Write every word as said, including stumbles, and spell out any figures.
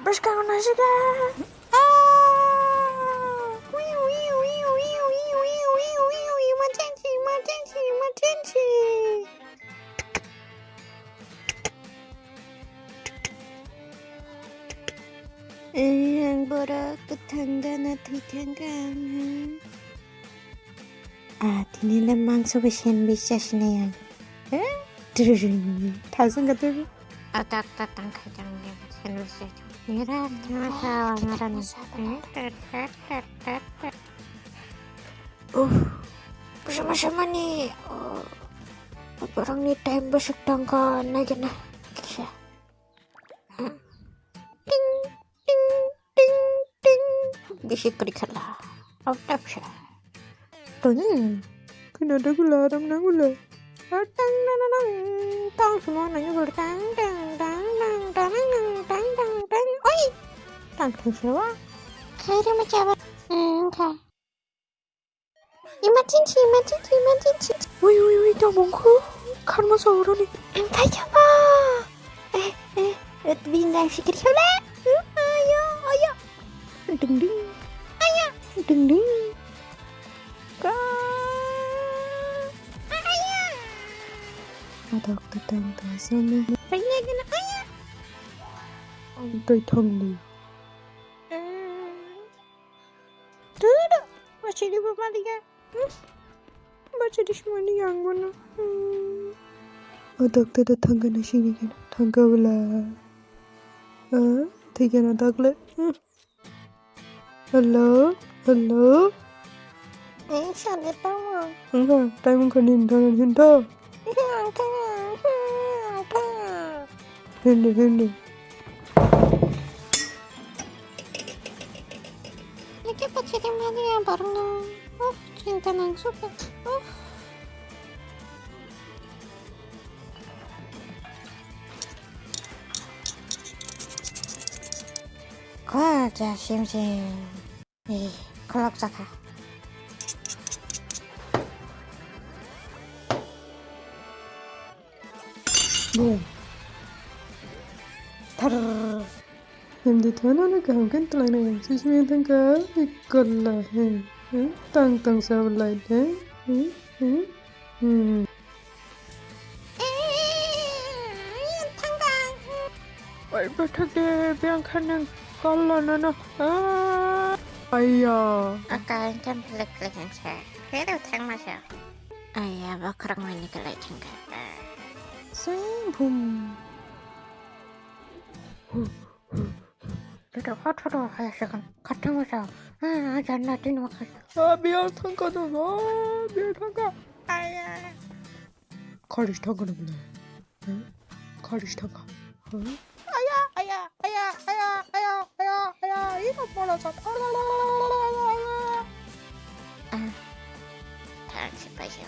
Bwskango naisika. Emergency, emergency, emergency. Eh, ang borok kwthang gana thwi thangkha ang, hmm. Ah, tini le mangso bai sandwich chasinai ang. Eh? Thasung kha tei. Ah, tak, tak, tang khai tang le sandwich chasinai. Ngira, ngira sa, ngira ni. Eh, tat, tat, tat, tat, tat. Uh, bwsama samani, uh, borokni time bwswk tongkha naikhe na kisa. Ting, ting, ting, ting. Bisi kwrwi khala. Out of sight. Tong. Khna da gula, ram na gula. Tang, tang, tang, tang, tang. Tong sumo nang gula. Tang, tang, tang, tang, tang, tang, tang, tang, tang. Oi. Tang, tang, sewa. Khairi ma chaba. Hmm, kha. Emergency, emergency, emergency. Ui, ui, ui, tamo wngkha? Kharma sa oroni. Ang khai chaba. Eh, eh, eh, bini nang sikir khole. Hmm, ayo, ayo. Ding, ding. Ayo. Ding, ding. Ka. Ayo. Adak ta tang ta sama. Ayo, ayo, ayo. Ang tai thang di. Hmm. Tudu, masih di bawah dia. Hmm. Baca di semua ni yang mana? Hmm. O doktor da thangka na sini kan. Thangka wala. Ah, tiga na dakle. Hmm. Hello, hello. Eh, sale tamo. Enggak, time kan ini dah, ini dah. Iya, tamo. Hmm, tamo. Hindi, hindi. Nike pachiri mani ya barno. Oh, cinta nang suka. Oh. Ko ja sim sim. Eh, kolok jaka. Boom. Thar. Hindi thana na kaham kan tulai na yang sisi yang tangka ikalla he. Hmm? Tang tang sa lai he. Hmm? Hmm? Hmm. Oi, bathak de, biang khanang kalla nana. Ah. Aiya. Akai kan plek plek yang sa. Kero thang masa. Aiya, bakhrak mani kalai thangka. Sui bum. Toto hot hot haya sekan. Khatang masa. Ah, janna tin makas. Ah, biang thangka dong. Ah, biang thangka. Aiya. College thangka na bwlai. Hmm? College thangka. Hmm? Aya, aya, aya, aya, aya, aya, aya, ino mola sa. Ah. Thang si paisa.